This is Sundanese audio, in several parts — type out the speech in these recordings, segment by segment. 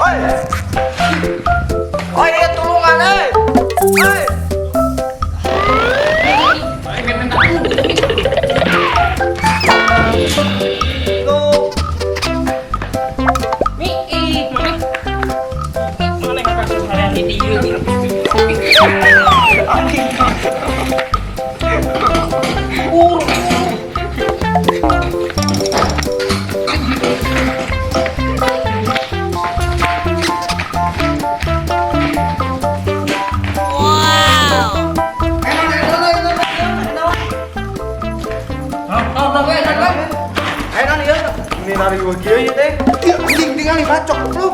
Oi. Oi, ya tulungan euy. Oi. Tuh. Mi, ih, mana? Mana kasus kalian di dieu? Urung. Ayo non ieu. Ini lari gua kieu ieu teh. Iya, anjing tinggal bacok goblok.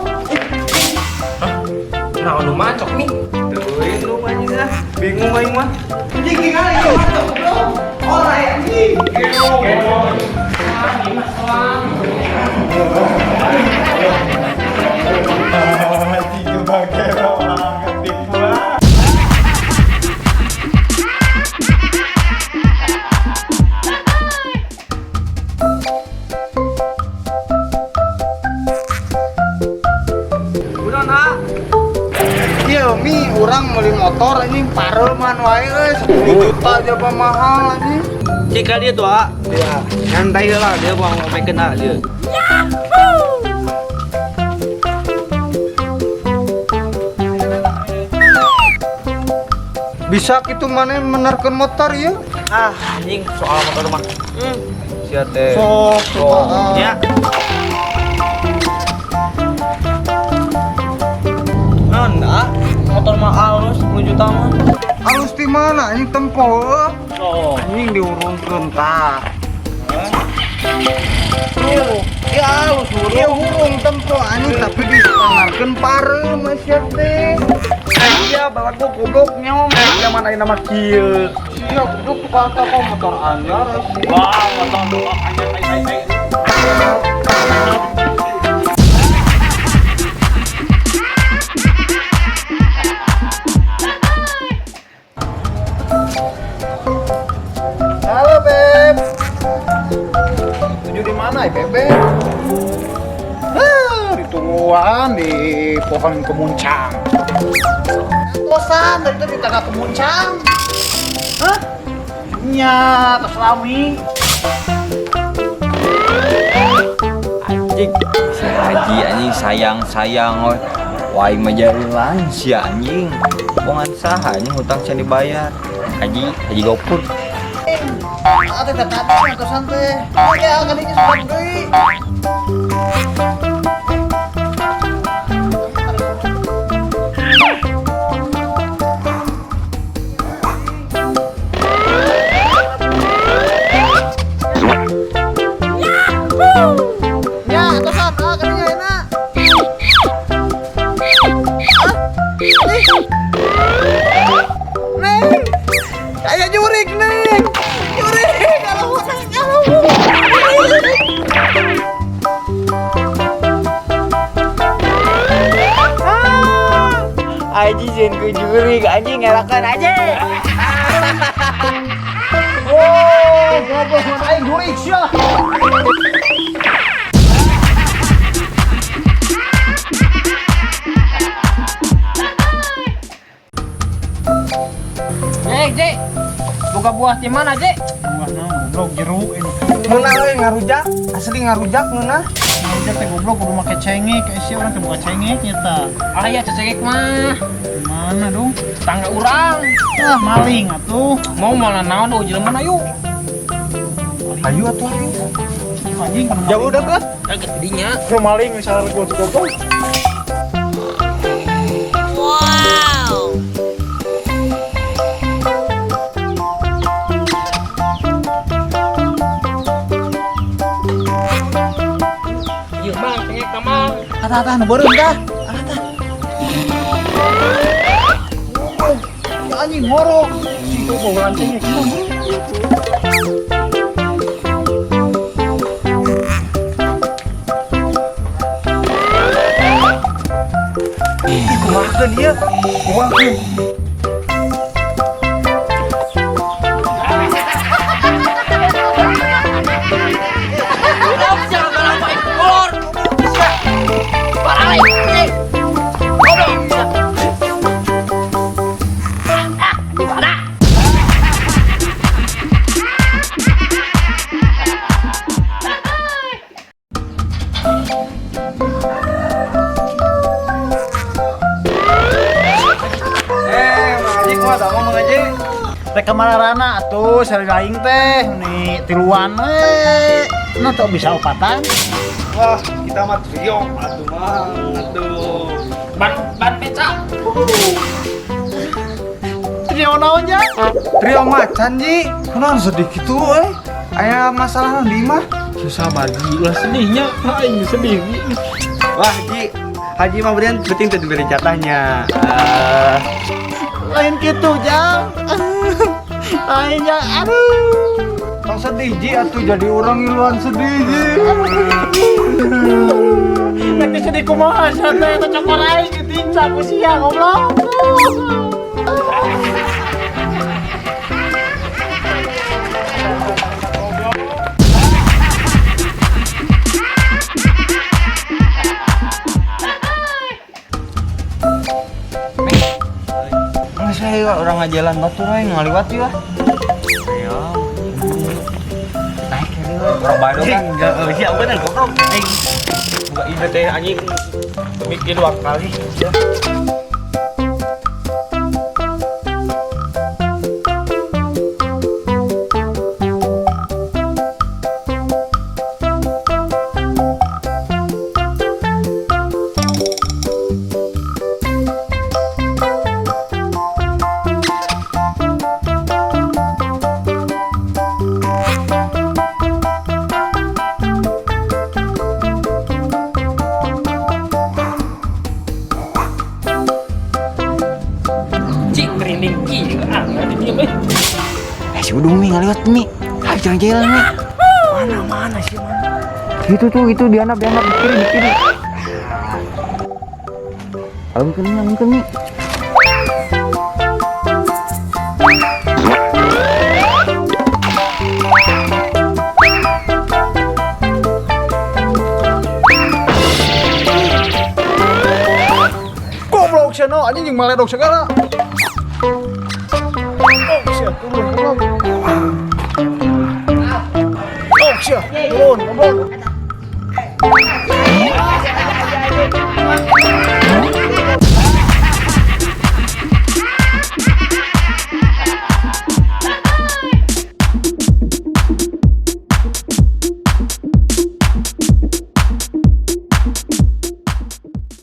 Nah, nu macok nih. Teuing lu anjing ah. Bingung aing mah. Anjing tinggal bacok goblok. Ora anjing. Anjing kebagian orang ketipu ah. Udah nah. Iya, mi urang beli motor anjing pareman wae euy 10 juta aja apa mahal anjing. Cika dia tuh, ah. Dia nyantai lah dia mau ngomong kena dia. Bisa kitu maneh menerkeun motor ya? Ah, anjing soal motor mah. Sia teh. Sok, coba. Ah. Ya. Non, ah, motor mah halus 10 juta mah. Halus di mana anjing tempo? Oh. Anjing diurungkeun tah. Tuh, Ya halus hurung. Iya hurung tempo anjing tapi distandarkeun pareum sia teh. Iya, balago goblok nyawa mah zaman ayeuna mah kieu. Sia goblok tukang toko motor anyar sih. Wah, motor doang anyar tai tai tai. Halo Beb. Tuju di mana ya Beb? Ah, ditungguan di pohon kemuncang. Kosan dari tadi di tengah kemuncang. Hah? Nya, tos lami. Anjing, si Haji anjing sayang-sayang oi. Wah, aing mah jadi lansia anjing. Bongan saha anjing hutang can dibayar. Haji, Haji Gopur. Ah, teh tadi atosan teh. Oh ya, kalinya sebab deui. Ya, atosan, ah kalinya enak. Ah, nih. Neng, kayak jurik, Neng. Jurik, kalau kalau. Haji jen ku jurig anjing ngelakan aja. Oh, goblok mana aing jurig sia. Jek, buka buah di mana, Jek? Buah naon goblok jeruk ini. Ngeunah euy ngarujak, asli ngarujak ngeunah. Ngarujak teh goblok kudu make cengek, sia urang teh buka cengek nyata. Ah ya cengek mah. Mana dong? Tangga urang. Ah, maling atuh. Mau malah naon oh jelema ayo. Ayo atuh ayo. Anjing kan Jauh deket. Deket dinya. Lu maling misalnya gua goblok. Wow. Ieu mah cengek mah. Tah tah nu beureum tah. Oh, ya anjing ngorok. Situ bogolan cengek mah. Ih, kumahakeun ieu? Kumahakeun? Jangan apa kolor. Rek ka marana atuh sari aing teh nih tiluan we. Nah teu bisa opatan. Wah, kita mah trio atuh mah. Aduh. Ban ban beca. Trio naon nya? Trio macan Ji. Kunaon sedih kitu euy? Aya masalah naon di imah? Susah bagi lah sedihnya, aing sedih. Wah, Ji. Haji mah berian penting teu diberi jatahnya. Lain kitu jang. Lain jang aduh. Tong sedih Ji atuh jadi urang ngiluan sedih Ji. Nanti sedih kumaha sia teh eta cokor aing ditinca ku sia goblok. Nggak saya orang ngajalan batur aing ngaliwat ieu ah. Ayo. Naik ya orang baru kan. Enggak, siap bener goblok. Aing Buka ide teh anjing mikir dua kali. Cing merinding ki ah ngerti dia euy. Eh si Udung nih ngaliwat nih. Ayo jalan-jalan nih. Mana mana sih mana? Itu tuh itu dianap dianap di kiri di kiri. Alungkeun nih alungkeun nih. Goblok sia no anjing jeung maledog segala. Oh sia turun goblok. Oh sia turun goblok.